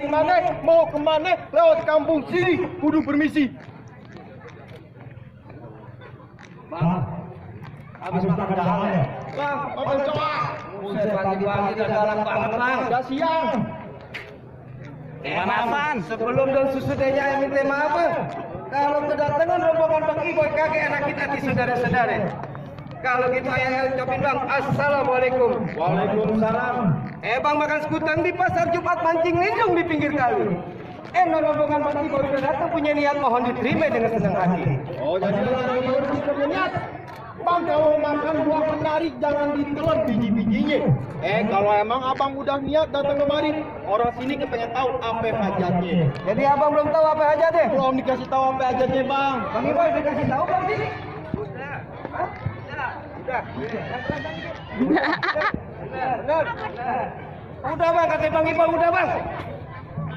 Mana mau kemana lewat kampung sini kudu permisi. Bang, habis makan dalam ya? Bang, apa coba? Buset, pagi-pagi udah dalam banget bang. Udah siang. Pemanasan. Sebelum dan susutnya minta maaf. Kalau kedatangan rombongan Bang Iboy kagak enak kita di saudara-saudara. Kalau gitu ayah ucapin bang, assalamualaikum. Waalaikumsalam. Bang makan sekutang di pasar Jumat mancing lindung di pinggir kali. Rombongan Bang Iboy udah datang punya niat mohon diterima dengan senang hati. Oh, jadi baru kita niat. Bang, kalau makan buah menarik jangan ditelan biji-bijinya. Kalau emang abang udah niat datang kemari, orang sini kepengen tahu apa hajatnya. Jadi abang belum tahu apa aja deh. Belum dikasih tahu apa hajatnya, Bang. Bang Iboy dikasih tahu belum sini? Udah. Udah bang, kata Bang Iboy udah bang.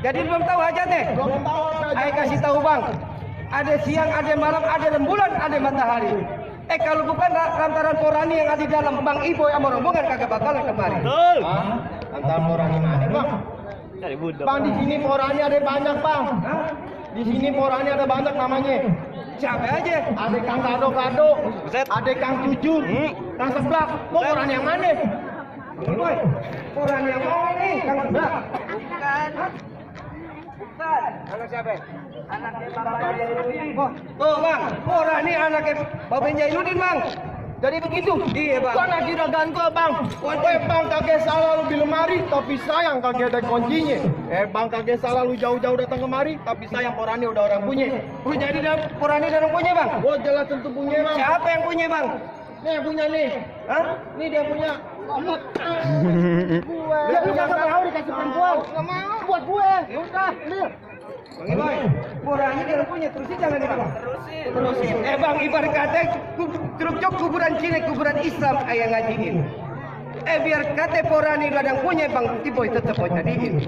Jadi belum tahu aja deh. Belum tahu apa Ayo hajatnya. kasih tahu bang. Ada siang, ada malam, ada rembulan, ada matahari. Kalau bukan lantaran porani yang ada di dalam Bang Iboy sama rombongan kagak bakalan kemari. Hah? Antar porani mana, Bang? Bang, di sini porani ada banyak, Bang. Di sini porani ada banyak namanya. Siapa aja? Ada Kang Gado-Gado, ada Kang Cucur, Kang Seblak. Mau porani yang mana? Bang Iboy, porani yang mana nih? Kang Seblak? Bukan. Anak siapa? Anaknya Bapak Jainuddin. Tuh bang, porani anaknya Bapak Jainuddin bang. Jadi begitu? Iya bang. Kan lagi dagang gua, Bang. Bang kagak salah lu di lemari, tapi sayang kagak ada kuncinya. Bang kagak salah lu jauh-jauh datang kemari, tapi sayang porani udah orang punya. Jadi porani dan punya bang? Gua jelas tentu punya, Bang. Siapa yang punya bang? Nih yang punya nih. Hah? Nih dia punya. Gue. Dia bisa mau dikasih perempuan. Enggak mau. Buat gue. Ya udah, nih. Bang Iboy, porani dia punya terusin jangan nih bang. Terusin. Bang ibarat kata truk kuburan Cina, kuburan Islam ayah ngajiin. Biar kata porani ladang punya Bang Iboy tetap mau jadiin.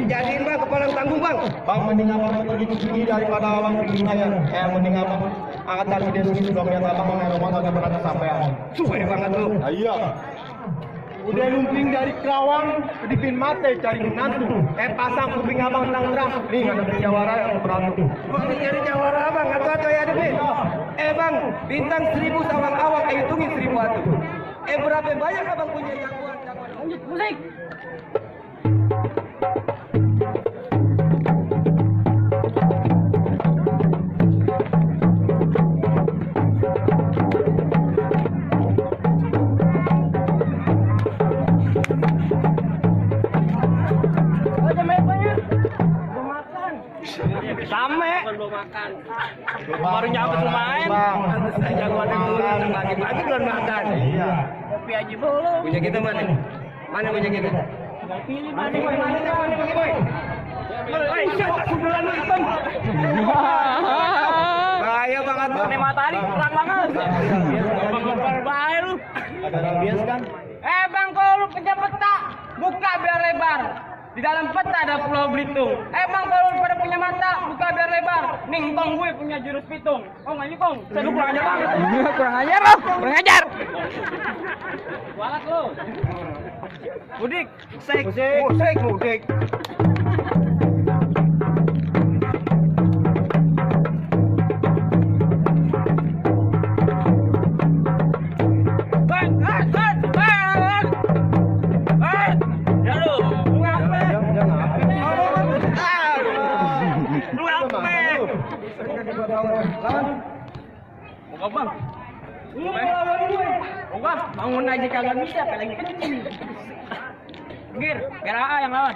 Jadiin bang kepala tanggung bang. Bang mending abang pergi ke sini daripada abang pergi saya. Mending abang angkat tali dia sini sudah lihat abang main rumah kagak pernah kesampaian. Suwe banget lu. Iya. Udah lumping dari Kerawang, kedipin mate cari menantu. Pasang kuping abang terang. Nih ada jawara yang berantem. Bang ini jadi jawara bang atau ya deh. Bang bintang 1000 sawang-awang ayo hitungin 1000 atu. Berapa banyak abang punya jagoan? Lanjut musik. Belum makan. Baru nyampe lumayan. Jagoan dulu pagi-pagi belum makan. Iya. Kopi aja belum. Punya kita mana? Mana punya kita? Pilih Mana Bang Iboy? Sudah lu hitam. Bahaya banget bang. Ini matahari terang banget. Bang bahaya lu. Ada rabies kan? Bang kalau lu pencet peta, buka biar lebar. Di dalam peta ada Pulau Belitung. Bang kalau lu pada punya mata, buka biar lebar. Nih bang gue punya jurus pitung. Oh nggak kong, saya lu kurang ajar banget. Kurang ajar lo, kurang ajar. Walat lo. Mudik, Mudik. Bang. Lu lawan gue. Enggak, bangun aja kagak bisa, apalagi kecil. Gir, KRA yang lawan.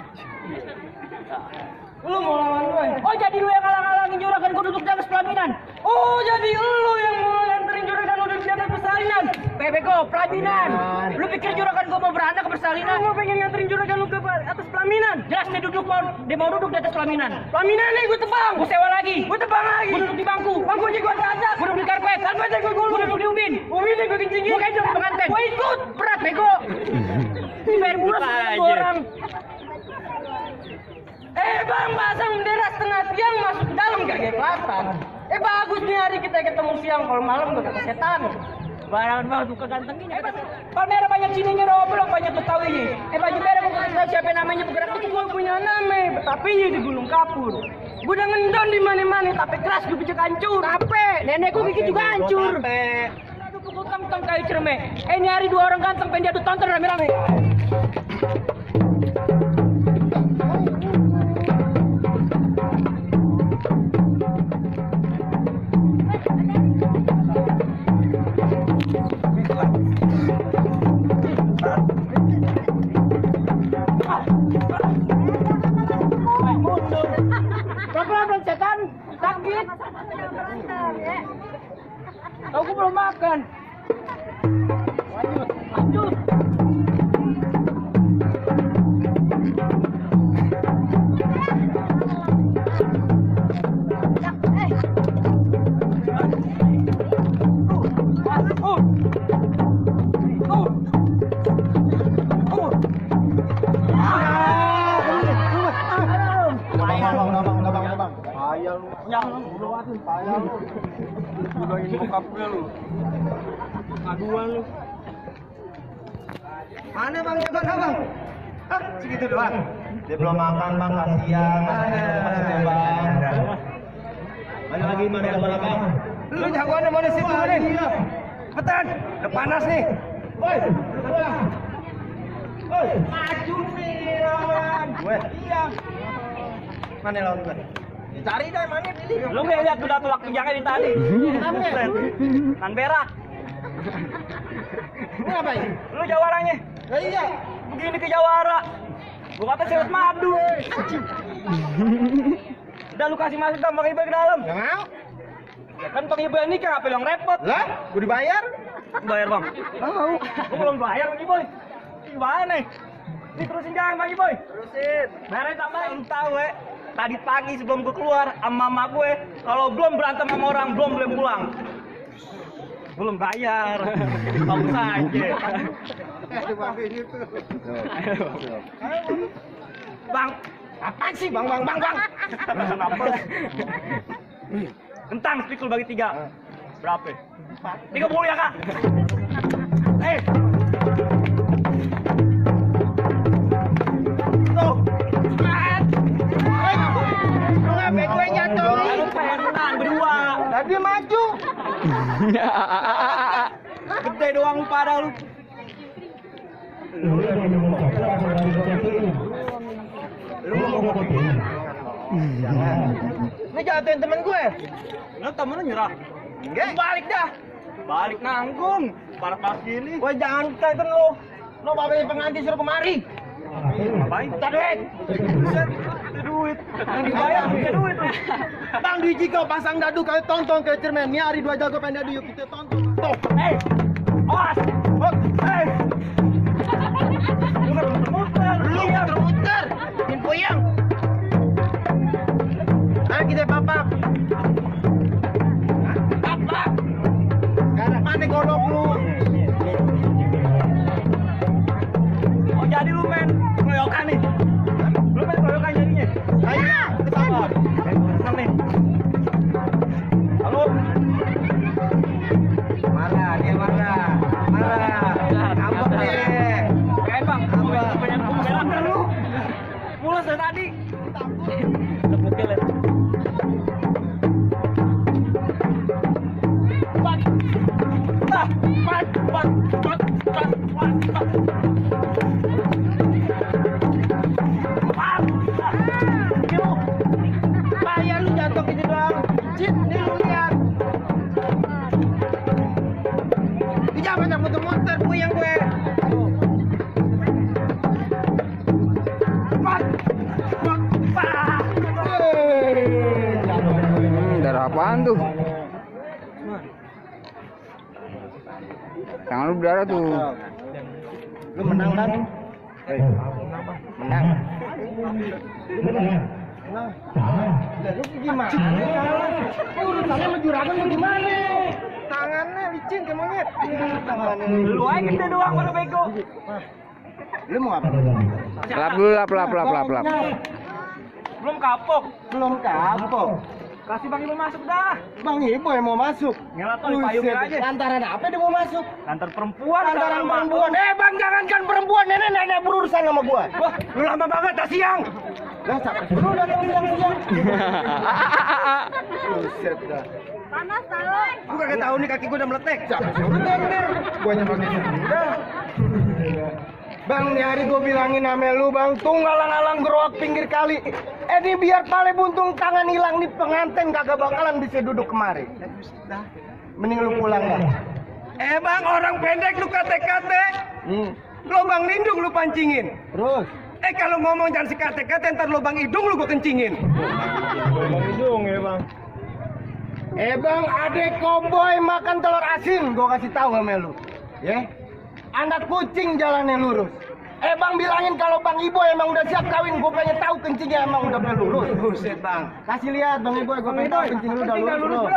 Lu mau lawan gue. Oh, jadi lu yang ngalang-ngalangin juragan gue duduk di atas pelaminan. Oh, jadi lu yang mau nganterin juragan lu duduk di atas persalinan. Bebeko, pelaminan. Lu pikir juragan gue mau beranak ke persalinan? Lu pengen nganterin juragan lu ke atas pelaminan. Jelas dia mau duduk di atas pelaminan. Pelaminan nih gue tebang. Gue sewa lagi. Gue tebang lagi. Gue duduk di bangku. Bangku aja gue acak. Gue duduk di karpet. Karpetnya gue gulung. Gue duduk di ubin. Ubinnya gue kencingin. Gue kayak pengantin. Gue ikut. Berat bego. Ini bayar bulan sama orang. Bang, pasang bendera setengah tiang masuk ke dalam kagak kelihatan. Bagus nih hari kita ketemu siang, kalau malam gue kata setan. Barangan banget muka gantengnya. Palmera banyak sininya roblok, banyak betawinya. Baju merah bukan tahu siapa namanya bergerak itu gue punya nama, tapi di Gunung Kapur. Gue udah ngendon di mana-mana, tapi keras gue pijak hancur. Capek, nenekku gigi juga hancur. Aduh pukul tang kayu cerme. Ini hari 2 orang ganteng pengen diadu tonton rame-rame. Pelan-pelan setan, sakit. Tahu gue belum makan. Lanjut. Aduan lu. Mana bang jagoan abang? Hah, segitu doang. Dia belum makan bang, kasihan. Bang. Mana lagi mana bang? Lu jagoan mana sih tuh nih? Cepetan, udah panas nih. Woi, woi, maju nih lawan. Gue. Iya. Mana lawan gue? Cari deh mana pilih. Lu nggak lihat udah tulak pinggangnya di tadi. Nan berak. Lu ngapain? Lu jawaranya. Iya. Begini ke jawara. Gua kata sewet madu. Udah lu kasih masuk Bang Ibu ke dalam. Enggak mau. Ya kan Bang Ibu ini kan apa yang repot? Lah, gua dibayar. Bayar Bang. Mau. Gua belum bayar Bang Ibu. Gimana nih? Nih terusin jangan Bang Ibu. Terusin. Bayarnya tambahin tahu tadi pagi sebelum gue keluar sama mama gue, kalau belum berantem sama orang belum boleh pulang. Belum bayar. Kamu saja. Bang, apaan sih bang? Apa? Kentang spikul bagi 3. Berapa? 30 ya kak. Tuh. Ngapain gue jatuhin? Pengen berdua. Tadi maju. Gede doang lu pada lu. Ini jatuhin temen gue. Lu temen lu nyerah. Enggak. Balik dah. Balik nanggung. Parah-parah gini. Gue jangan kaitan lu. Lu bapak pengantin suruh kemari. Ngapain? Minta duit. Duit. Yang dibayar punya duit lu. Bang Diji kau pasang dadu kau tonton ke cermin. Ini hari 2 jago pengen dadu yuk kita tonton. Tuh. Awas. Lu muter. Info yang. Ayo kita papak. Papak. Karena mana golok lu? Oh jadi lu main ngeroyokan nih. Lu main ngeroyokan jadinya. Ayo, kita sambut. Senang nih. Halo. Marah, dia marah. Ngambek deh. Kayak bang, pengen berak kan lu. Mules dari tadi. Tepukil ya. Bayar lu jatuh gitu doang. Cip, nih lu lihat. Dia banyak muter-muter puyeng gue. Darah apaan tuh? Tangan lu berdarah tuh. Lu menang kan? Menang. Lu gimana? Urusannya sama juragan lu gimana? Tangannya licin ke monyet. Lu aja gede doang pada bego. Lu mau apa? Lap dulu, lap. Belum kapok. Belum kapok. Kasih Bang Ibu masuk dah. Bang Ibu yang mau masuk. Ngelat tuh payungin aja. Lantaran apa dia mau masuk? Lantar perempuan. Lantaran perempuan. Bang, jangankan perempuan, nenek berurusan sama gua. Wah, lu lama banget dah siang. Lah, lu udah siang. Buset dah. Panas tau. Gua kagak tahu nih kaki gua udah meletek. Gua nyampe udah. Bang, nih hari gue bilangin sama lu bang, tuh ngalang-alang gerowak pinggir kali. Ini biar pale buntung tangan hilang nih pengantin kagak bakalan bisa duduk kemari. Mending lu pulang dah. Bang, orang pendek lu kate-kate. Lobang lindung lu pancingin. Terus? Kalau ngomong jangan sekate-kate, ntar lobang hidung lu gua kencingin. Lubang hidung ya bang. Bang, adek koboi makan telur asin, gue kasih tahu sama lu. Ya? Anak kucing jalannya lurus. Bang bilangin kalau Bang Ibo emang udah siap kawin, gue pengen tahu kencingnya emang udah lurus. Buset bang. Kasih lihat Bang Ibo, gue pengen tahu kencing lu udah lurus.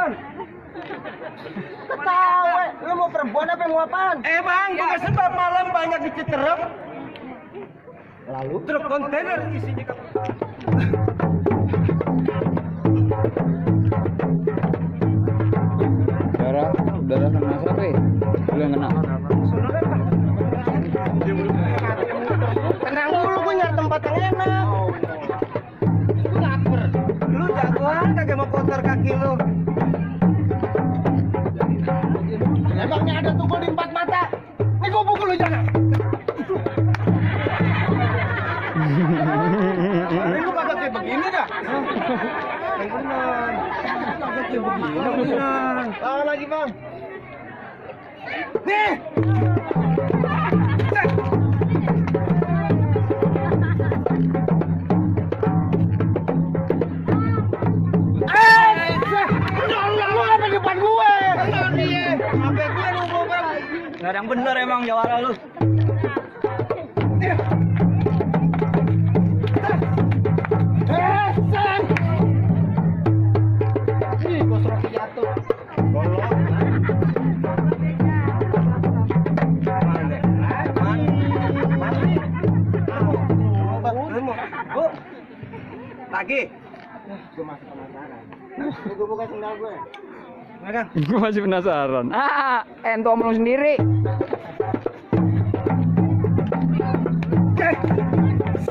Ketawa, lu mau perempuan apa mau apaan? Bang, gua sebab malam banyak di Citerep. Lalu? Truk kontainer isinya. Darah kena siapa ya? Lu yang kena. Tenang dulu, gue nyari tempat yang enak. Gue lapar. Lu jagoan kagak mau kotor kaki lu. Emangnya ada tukul di 4 mata? Nih gue pukul lu jangan. Ini lu kagak kayak begini dah. Yang benar. Kagak kayak begini. Lawan lagi bang. Nih. Lu apa di depan gue? Sampai gue nunggu bang. Nggak ada yang bener emang jawara lu. Nih, gue suruh jatuh. Lagi. Gue masih penasaran. Gue buka sendal gue. Gue masih penasaran. Ento omong sendiri.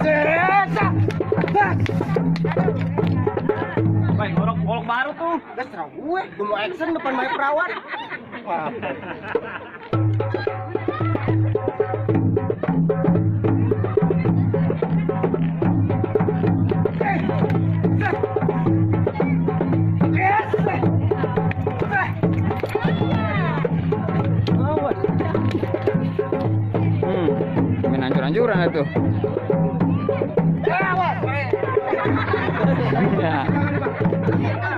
Seresa. Baik, golok baru tuh. Udah serah gue mau action depan my perawat. Wah. Main hancur-hancuran itu. Awas. Ya.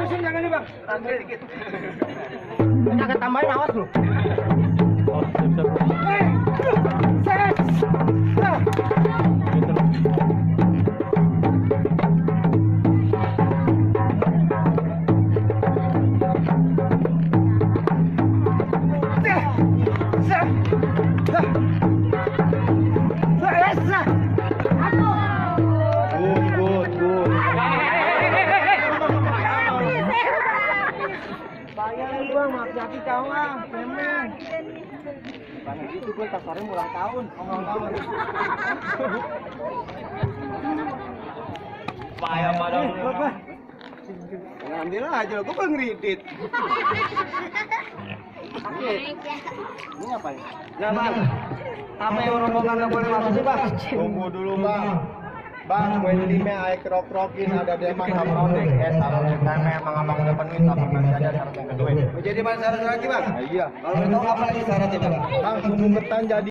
Jangan nih bang. Ambil dikit. Jangan tambahin awas lu. Bayarin bang, hati-hati kau lah, memang. Bang itu gue tasarin ulang tahun. Payah pada lu. Ambil aja, gue bang ngedit. Ini ngapain? Nah bang, apa yang rombongan nggak boleh masuk sih bang? Tunggu dulu bang. Bang, gue ini air kerok-kerokin ada demang sama odek. Syarat yang pertama emang abang udah penuhi, tapi masih ada syarat yang kedua. Jadi mana syarat lagi bang? Iya. Kalau tahu apa lagi syaratnya bang? Bang, sumbertan jadi